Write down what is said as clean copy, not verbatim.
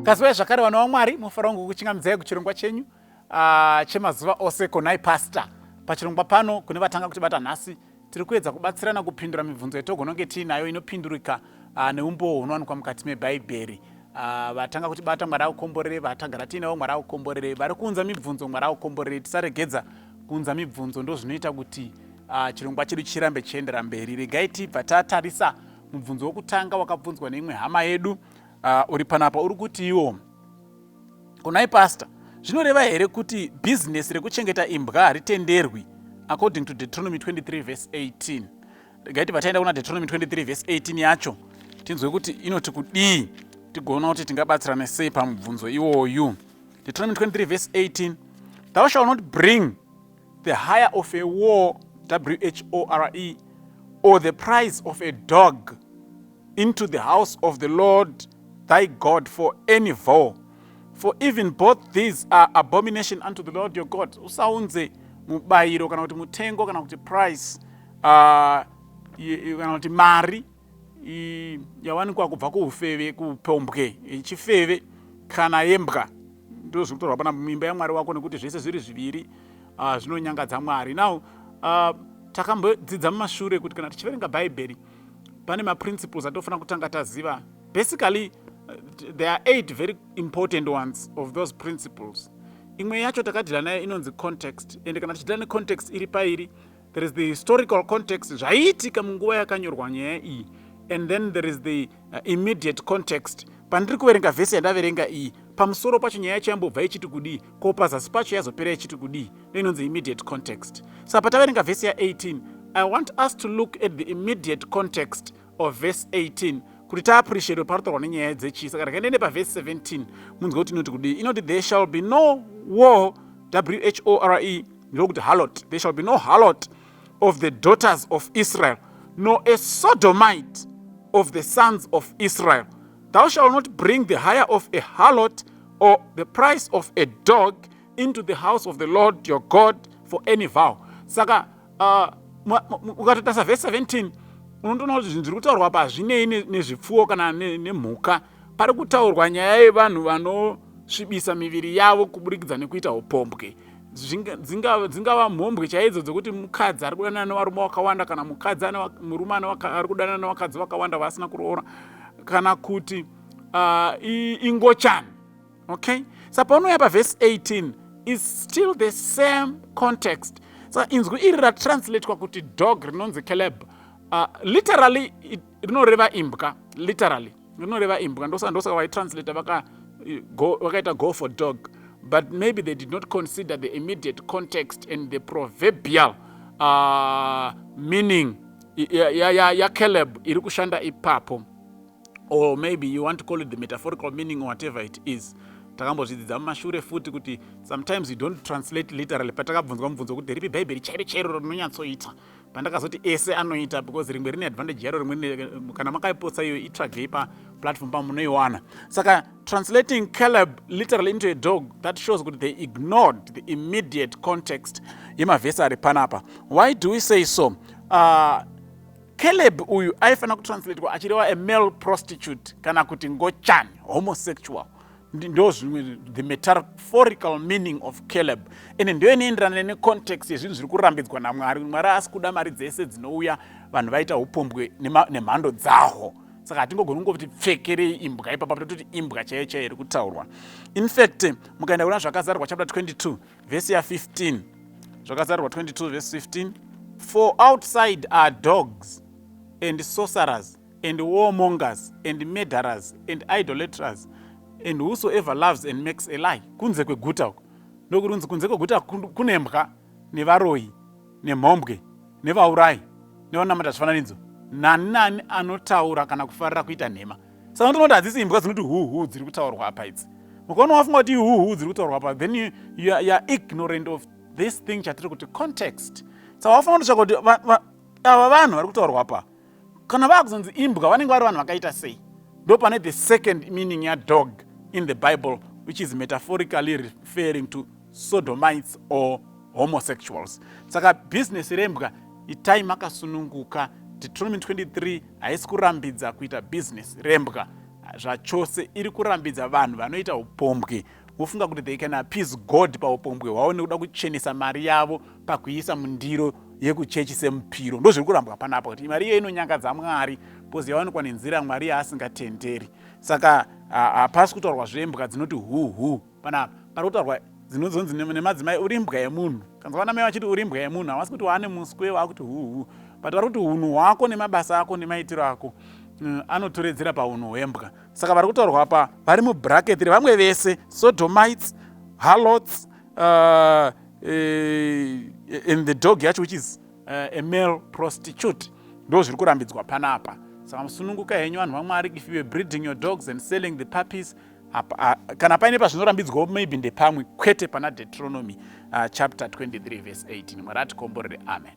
Kazivai zvakare, vana vaMwari. Mufaro wangu kukuchingamidzai kuchirongwa chenyu chemazuva ose, Konai Pastor. Pachirongwa pano, kune vatanga kutibata nhasi, tiri kuedza kubatsirana kupindura mibvunzo yatogona kunge tiinayo inopindurika neumbowo hunowanikwa mukati mebhaibheri. Vatanga kutibata, Mwari akukomborere. Vatagara tiinavo, Mwari akukomborere. Vari kuunza mibvunzo, Mwari akukomborere. Tisaregedza kuunza mibvunzo, ndo zvinoita kuti chirongwa chedu chirambe chiendera mberi. Regai tibva tatarisa mubvunzo wokutanga wakabvunzwa neimwe hama yedu uri panapa. Uri kuti iwo, "Kunai Pastor, zvinoreva here kuti bhizinesi rekuchengeta imbwa haritenderwi according to Deuteronomy 23 verse 18?" Regai tibva taenda kuna Deuteronomy 23 verse 18 yacho, tinzwe kuti inoti kudii, tigoona kuti tingabatsirane sei pamubvunzo iwoyu. Deuteronomy 23 verse 18: "Thou shall not bring the hire of a whore, whore, or the price of a dog into the house of the Lord thy God for any vow, for even both these are abomination unto the Lord your God." Usaunze mubayiro kana kuti mutengo kana kuti price kana kuti mari yawanikwa kubva kuufeve, kupombwe, chifeve kana yembwa. Ndo zviri kutorwa pana muimba yaMwari wako, nekuti zvese zviri zviviri zvinonyangadza Mwari. Now takambodzidza mumashure kuti kana tichiverenga Bhaibheri, pane maprinciples atofanira kutanga taziva. Basically there are eight very important ones of those principles. Imwe yacho takadeala nayo inonzi context. And kana tichideala necontext iri pairi, there is the historical context, zvaiitika munguva yakanyorwa nyaya iyi, and then there is the immediate context. Pandiri kuverenga vhesi yandaverenga iyi, pamusoro pacho nyaya yacho yambobva ichiti kudii, ko pazasi pacho yazopera ichiti kudii? Inonzi immediate context. Saka pataverenga vhesi ya18, I want us to look at the immediate context of verse 18 kuti taappreciate pari nenyaya dzechii. Saka rega ndiende pavhesi 17, munzwe kuti inoti kudii. Inoti, "There shall be no whore," whore ndokuti harlot, "there shall be no harlot of the daughters of Israel, nor a sodomite of the sons of Israel. Thou shalt not bring the hire of a harlot or the price of a dog into the house of the Lord your God for any vow." Saka ukatotarisa vhesi 17, unondoona kuti zvinhu zviri kutaurwa pa hazvinei nezvipfuwo kana nemhuka. Pari kutaurwa nyaya yevanhu vanosvibisa miviri yavo kuburikidza nekuita upombwe. Dzingava mhombwe chaidzo dzekuti mukadzi ari kudanana nevarume vakawanda, kana mukadzi murume ari kudanana nevakadzi vakawanda vasina kuroora, kana kuti ingochani. Okay, saka paunouya pavhesi 18 is still the same context. Saka inzwi iri ratranslatwa kuti dog rinonzi keleb, literally rinoreva imbwa. Literally rinoreva imbwa. Ndosaka vaitranslata vakaita go for dog, but maybe they did not consider the immediate context and the proverbial meaning yakeleb iri kushanda ipapo, or maybe you want to call it the metaphorical meaning or whatever it is. Takambozvidzidza mumashure futi kuti sometimes you don't translate literally. Patakabvunzwa mubvunzo kuti ripi Bhaibheri chairo chairo rinonyatsoita, pandakazoti ese anoita, because rimwe rine advantage yaro, rimwe. Kana makaipotsa iyo, itsvagei paplatform pamunoiwana. Saka translating keleb literally into a dog, that shows kuti they ignored the immediate context yemavhesi ari panapa. Why do we say so? Caleb uyu aifanira kutranslatwa achireva a male prostitute kana kuti ngochani, homosexual. Ndo zvimwe the metaphorical meaning of keleb, ende ndiyo inoenderana necontext yezvinhu zviri kurambidzwa naMwari. Mwari asi kuda mari dzese dzinouya vanhu vaita upombwe nemhando dzahwo. Saka hatingogoni kungoti pfekerei imbwa ipapa, tototi imbwa chaiyo chaiyo iri kutaurwa. In fact, mukaenda kuna Zvakazarurwa chapter 22 vhesi ya15, Zvakazarurwa 22 vhesi 15: "For outside are dogs and sorcerers and warmongers and murderers and idolaters and whosoever loves and makes a lie." Kunze kweguta uko, ndokurunzi kunze kweguta kune mbwa nevaroyi nemhombwe nevaurayi nevanamata zvifananidzo, nani nani anotaura kana kufarira kuita nhema. Saka ndinoti hadzisi imbwa dzinoti huhu dziri kutaurwa apa idzi. Mukaona wafunga kuti ihuhu dziri kutaurwa apa, then you are ignorant of this thing chatiri kuti context. Saka wafanira kutotsvaka kuti ava vanhu vari kutaurwa apa, kana vaakuzonzi imbwa, vanenge vari vanhu vakaita sei. Ndo pane the second meaning yadog in the Bible, which is metaphorically referring to sodomites or homosexuals. Saka bhizinesi rembwa, itai makasununguka. Deuteronomy 23 haisi kurambidza kuita bhizinesi rembwa. Zvachose iri kurambidza vanhu vanoita upombwe vofunga kuti they can appease God paupombwe hwavo nekuda kuchenesa mari yavo pakuiisa mundiro yekuchechi semupiro. Ndozviri kurambwa panapa kuti mari iyo inonyangadza Mwari because yawanikwa nenzira Mwari yaasingatenderi. Saka hapasi kutaurwa zvembwa dzinoti hu hu panapa, pari kutaurwa dzinozonzi nemadzimai uri imbwa yemunhu. Kanzwa vana mai vachiti uri imbwa yemunhu, havasi kuti waane muswe waakuti hu hu, but vari kuti hunhu hwako nemabasa ako nemaitiro ako anotoredzera paunhu hwembwa. Saka vari kutaurwa apa vari mubracket revamwe vese, sodomites, harlots, and the dog yacho which is a male prostitute. Ndo zviri kurambidzwa panapa. Saka musununguka henyu vanhu vaMwari, if you were breeding your dogs and selling the puppies, kana paine pazvinorambidzwawo maybe ndepamwe, kwete pana Deuteronomy chapter 23 verse 18. Mwari atikomborere, amen.